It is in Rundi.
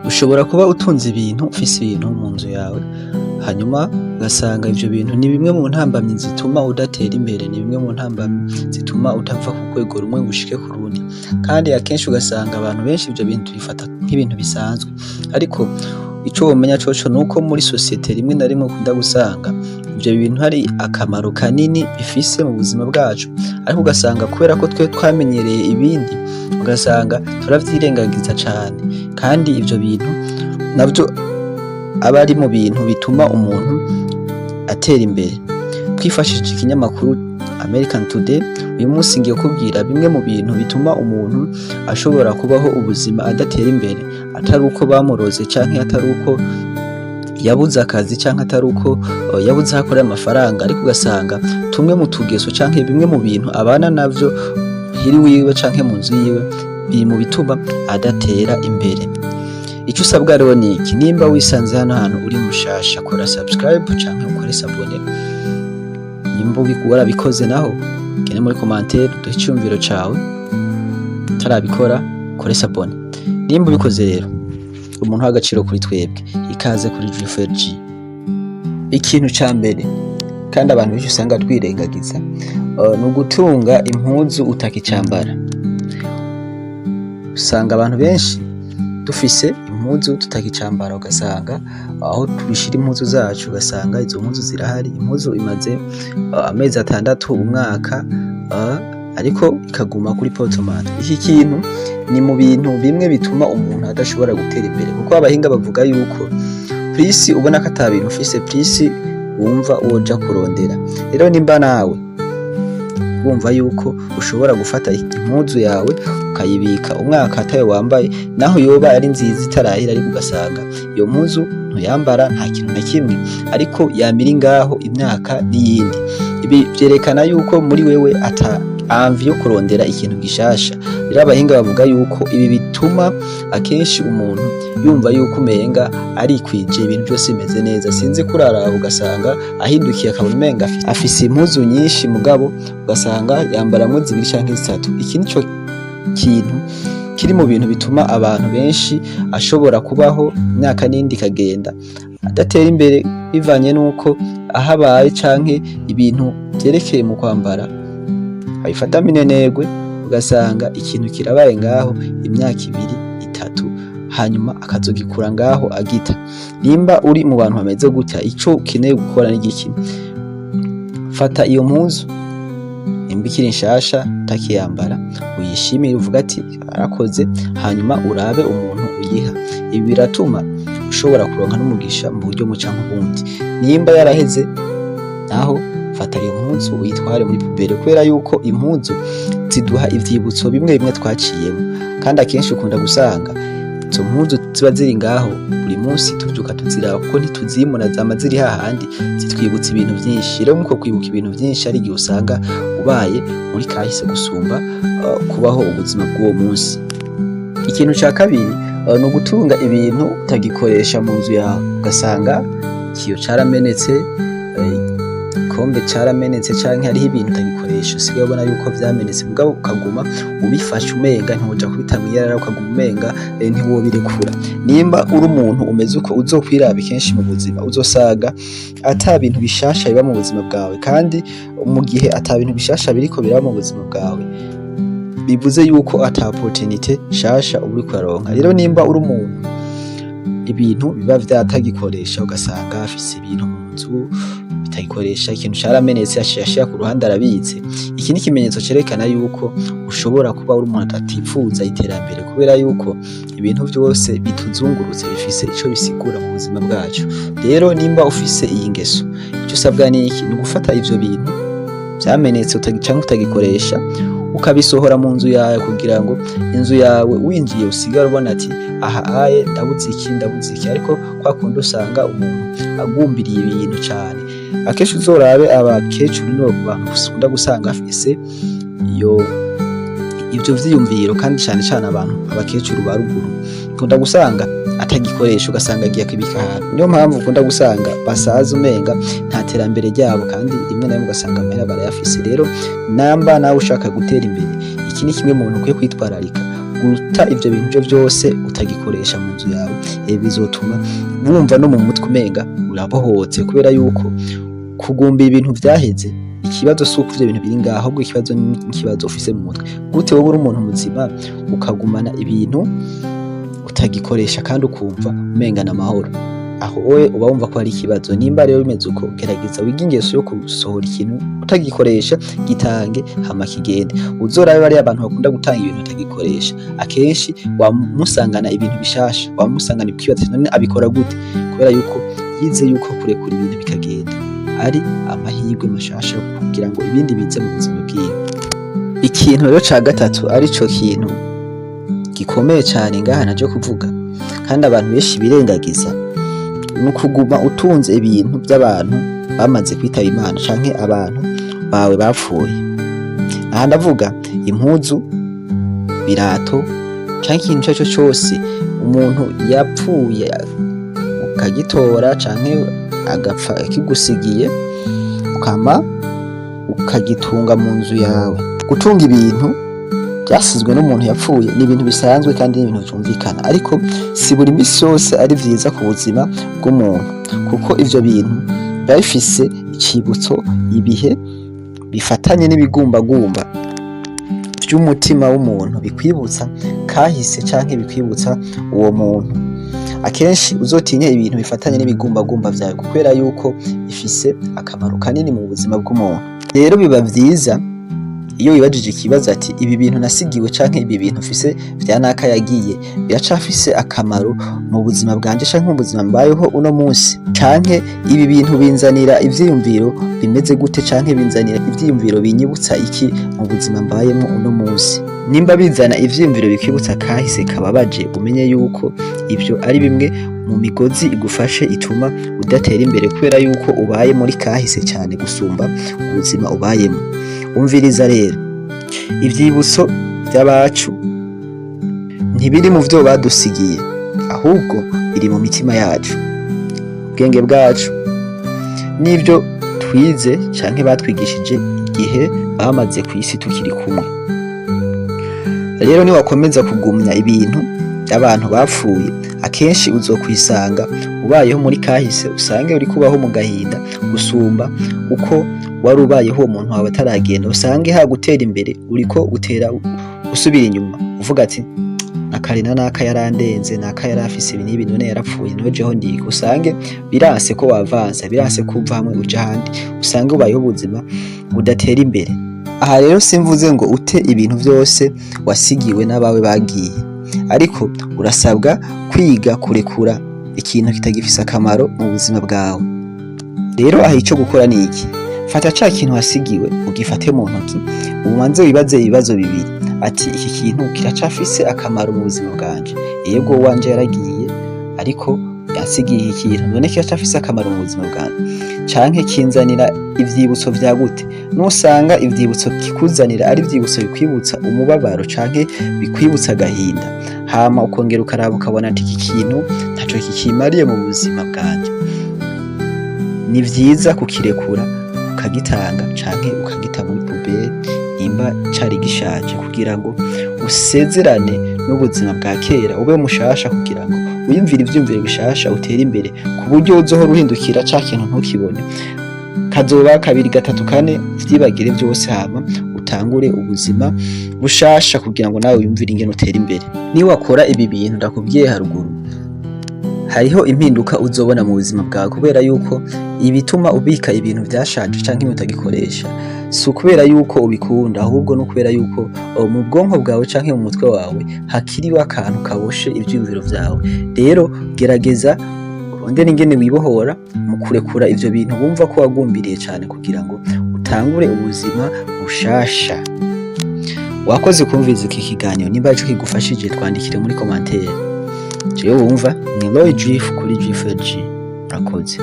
Ushobora kuba utunze ibintu, ufise ibintu mu nzu yawe, hanyuma ugasanga ivyo bintu ni bimwe mu ntambamyi zituma udatera imbere, ni bimwe mu ntambamyi zituma utava ku rwego rumwe ngo ushike ku rundi. Kandi akenshi ugasanga abantu benshi ivyo bintu tubifata nk'ibintu bisanzwe, ariko ico womenya coco nuko muri sosiyete rimwe na rimwe ukunda gusanga ivyo bintu hari akamaro kanini bifise mu buzima bwacu, ariko ugasanga kubera ko twe twamenyereye ibindi, ugasanga turavyirengagiza cane. Kandi ivyo bintu navyo aba ari mu bintu bituma umuntu atera imbere. Twifashishije ikinyamakuru American Today, uyu munsi ngiye kukubwira bimwe mu bintu bituma umuntu ashobora kubaho ubuzima adatera imbere, atari uko bamuroze canke atari uko yabuze akazi canke atari uko yabuze aho akorera amafaranga, ariko ugasanga tumwe mu tugeso canke bimwe mu bintu abana navyo muhira iwiwe canke mu nzu yiwe biri mu bituma adatera imbere. Ico usabwa rero ni iki: nimba wisanze hano hantu uri mushasha, kora subscribe canke ukore s'abonner. Nimba warabikoze naho, genda muri commentaire uduhe iciyumviro cawe. Utarabikora, ukore s'abonner. Nimba ubikoze rero, umuntu w'agaciro kuri twebwe. Ikaze kuri GFG. Ikintu ca mbere kandi abantu benshi usanga twirengagiza ni ugutunga impuzu utakicambara. Usanga abantu benshi dufise impuzu tutakicambara, ugasanga aho tubishira impuzu zacu, ugasanga izo mpuzu zirahari, impuzu imaze amezi 6, umwaka, ariko ikaguma kuri portemanteau. Iki kintu ni mu bintu bimwe bituma umuntu adashobora gutera imbere, kuko abahinga bavuga yuko plus ubona ko ata bintu ufise, plus wumva woja kurondera. Rero nimba nawe wumva yuko ushobora gufata impuzu yawe ukayibika umwaka atayo wambaye, naho yoba ari nziza itarahera, ariko ugasanga iyo mpuzu ntuyambara, nta kintu na kimwe, ariko yama iri ngaho imyaka n'iyindi, ibi vyerekana yuko muri wewe ata envie yo kurondera ikintu gishasha. Rero abahinga bavuga yuko ibi bituma akenshi umuntu yumva yuko umenga arikwije, ibintu byose bimeze neza. Sinzi kuraraba, ugasanga ahindukiye akabona umenga afise impuzu nyinshi, mugabo ugasanga yambaramwo zibiri canke zitatu. Iki nico kintu kiri mu bintu bituma abantu benshi ashobora kubaho imyaka n'indi ikagenda adatera imbere, bivanye n'uko aho abaye canke ibintu vyerekeye mu kwambara abifata minenegwe, ugasanga ikintu kirabaye ngaho imyaka 2, 3, hanyuma akazogikura ngaho agita. Nimba uri mu bantu bameze gutya, ico ukeneye gukora ni igiki? Fata iyo mpuzu nimba ikiri nshasha utakiyambara, uyishimire, uvuga ati arakoze, hanyuma urabe umuntu uyiha. Ibi biratuma ushobora kuronka n'umugisha mu buryo bumwe canke ubundi. Nimba yaraheze naho, fata iyo mpuzu uyitware muri poubelle, kubera yuko impuzu ziduha ivyibutso bimwe bimwe twaciyemo. Kandi akenshi ukunda gusanga izo mpuzu ziba ziri ngaho buri munsi tuvyuka tuziraba, kuko ntituzimura, zama ziri hahandi, zitwibutsa ibintu vyinshi. Rero muko kwibuka ibintu vyinshi, hari igihe usanga ubaye muri kahise gusumba kubaho ubuzima bw'uwo munsi. Ikintu ca kabiri ni ugutunga ibintu utagikoresha mu nzu yawe, ugasanga ikiyo caramenetse, igikombe caramenetse, canke hariho ibintu utagikoresha usigaye ubona yuko vyamenetse, mugabo ukaguma ubifashe umenga ntiwoja kubita mw'iyarara, ukaguma umenga ntiwobirekura. Nimba uri umuntu umeze uko, uzokwirabe kenshi mu buzima, uzosanga ata bintu bishasha biba mu buzima bwawe. Kandi mu gihe ata bintu bishasha biriko biraba mu buzima bwawe, bivuze yuko ata opportunité nshasha uba uriko uraronka. Rero nimba uri umuntu ibintu biba vyatagikoresha, ugasanga afise ibintu mu nzu bitagikoresha, ikintu caramenetse aciye ashira ku ruhande arabitse, iki ni ikimenyetso cerekana yuko ushobora kuba uri umuntu atipfuza iterambere, kubera yuko ibintu vyose bituzungurutse bifise ico bisigura mu buzima bwacu. Rero nimba ufise iyi ngeso, ico usabwa ni iki? Ni ugufata ivyo bintu vyamenetse canke utagikoresha, ukabisohora mu nzu yawe, kugira ngo inzu yawe winjiye usigare ubona ati aha aye ndabuze iki, ndabuze iki. Ariko kwa kundi usanga umuntu agumbiriye ibintu cane, akenshi uzorabe abakecuru nibo bantu ukunda gusanga afise iyo ivyo vyiyumviro, kandi cane cane abantu abakecuru ba ruguru ukunda gusanga atagikoresha, ugasanga agiye akibika ahantu. Niyo mpamvu ukunda gusanga basaza umenga nta terambere ryabo, kandi rimwe na rimwe ugasanga amahera barayafise. Rero namba nawe ushaka gutera imbere, iki ni kimwe mu bintu ukwiye kwitwararika. Guta ivyo bintu vyose utagikoresha mu nzu yawe, bizotuma wumva no mu mutwe umenga urabohotse, kubera yuko kugumba ibintu vyaheze, ikibazo si uko ivyo bintu biri ngaho, ahubwo ikibazo ni ikibazo ufise mu mutwe. Gute wowe uri umuntu muzima ukagumana ibintu utagikoresha kandi ukumva umenga n'amahoro? Aho wowe uba wumva ko hari ikibazo. Nimba rero bimeze uko, gerageza wige ingeso yo gusohora ikintu utagikoresha, gitange hama kigende. Uzorabe bariya abantu bakunda gutanga ibintu batagikoresha, akenshi wamusangana ibintu bishasha, wamusangana ukibaza ati, none abikora gute? Kubera yuko yize yuko kurekura ibintu bikagenda ari amahirwe mashasha kugira ngo ibindi bize mu buzima bwiwe. Ikintu rero ca gatatu, arico kintu gikomeye cane ngaha naje kuvuga, kandi abantu benshi birengagiza, ni ukuguma utunze ibintu by'abantu bamaze kwitaba Imana canke abantu bawe bapfuye. Aha ndavuga impuzu, birato canke ikintu ico arico cose umuntu yapfuye ukagitora canke agapfa akigusigiye, ukama ukagitunga mu nzu yawe. Gutunga ibintu byasizwe n'umuntu yapfuye ni ibintu bisanzwe kandi ni ibintu vyumvikana, ariko si buri misi yose ari vyiza ku buzima bw'umuntu, kuko ivyo bintu biba bifise icibutso, ibihe bifatanye n'ibigumbagumba vy'umutima w'umuntu, bikwibutsa kahise canke bikwibutsa uwo muntu. Akenshi uzotinye ibintu bifatanye n'ibigumbagumba vyawe, kubera yuko bifise akamaro kanini mu buzima bw'umuntu. Rero biba vyiza iyo wibajije ikibazo ati: ibi bintu nasigiwe canke ibi bintu mfise vya naka yagiye biracafise akamaro mu buzima bwanje canke mu buzima mbayeho uno munsi? Canke ibi bintu binzanira ivyiyumviro bimeze gute, canke binzanira ivyiyumviro binyibutsa iki mu buzima mbayemwo uno munsi? Nimba bizana ivyiyumviro bikwibutsa kahise kababaje, umenye yuko ivyo ari bimwe mu migozi igufashe ituma udatera imbere, kubera yuko ubaye muri kahise cyane gusumba ubuzima ubayemo. Umviriza rero, ivyibutso by'abacu ntibiri mu vyo badusigiye, ahubwo biri mu mitima yacu, ubwenge bwacu n'ibyo twize canke batwigishije igihe bamaze ku isi tukiri kumwe. Rero niwakomeza kugumya ibintu by'abantu bapfuye, akenshi uzokwisanga ubayeho muri kahise, usange uri kubaho mu gahinda gusumba uko wari ubayeho uwo muntu wawe ataragenda, usange ha gutera imbere uriko utera usubira inyuma, uvuga ati: na kare na naka yarandenze, naka yarafise ibi n'ibi, none yarapfuye, nojeho ndika. Usange biranse ko wavansa, biranse ko uva hamwe uja ahandi, usange ubayeho ubuzima budatera imbere. Aha rero simvuze ngo ute ibintu vyose wasigiwe n'abawe bagiye, ariko urasabwa kwiga kurekura ikintu kitagifise akamaro mu buzima bwawe. Rero aha ico gukora ni iki? Fata ca kintu wasigiwe, ugifate mu ntoki, ubanze wibaze ibibazo bibiri ati: iki kintu kiracafise akamaro mu buzima bwanje? Yego, wanje yaragiye ariko yansigiye iki kintu, none kiracafise akamaro mu buzima bwanje, canke kinzanira ivyibutso vya gute? Nusanga ivyibutso kikuzanira ari ivyibutso bikwibutsa umubabaro canke bikwibutsa agahinda, hama ukongera ukaraba ukabona ati iki kintu ntaco kikimariye mu buzima bwanje, ni vyiza kukirekura, ukagitanga canke ukagita muri poubelle nimba cari gishaje, kugira ngo usezerane n'ubuzima bwa kera, ube mushasha, kugira ngo wiyumvire ivyiyumviro bishasha, utere imbere, ku buryo uzohora uhindukira ca kintu ntukibone. Kazoba kabiri, gatatu, kane, uvyibagire vyose, hama utangure ubuzima bushasha, kugira ngo nawe wiyumvire ingene utera imbere. Niwakora ibi bintu ndakubwiye haruguru, hariho impinduka uzobona mu buzima bwawe, kubera yuko ibituma ubika ibintu vyashaje canke ibintu utagikoresha si ukubera yuko ubikunda, ahubwo no kubera yuko mu bwonko bwawe canke mu mutwe wawe hakiriho akantu kaboshe ivyiyumviro vyawe. Rero gerageza urondere ingene wibohora mu kurekura ivyo bintu wumva ko wagumbiriye cane, kugira ngo utangure ubuzima bushasha. Wakoze kumviriza iki kiganiro. Nimba ico kigufashije, twandikire muri commentaire. Jewe wumva ni Roy Jif kuri G4G. Murakoze.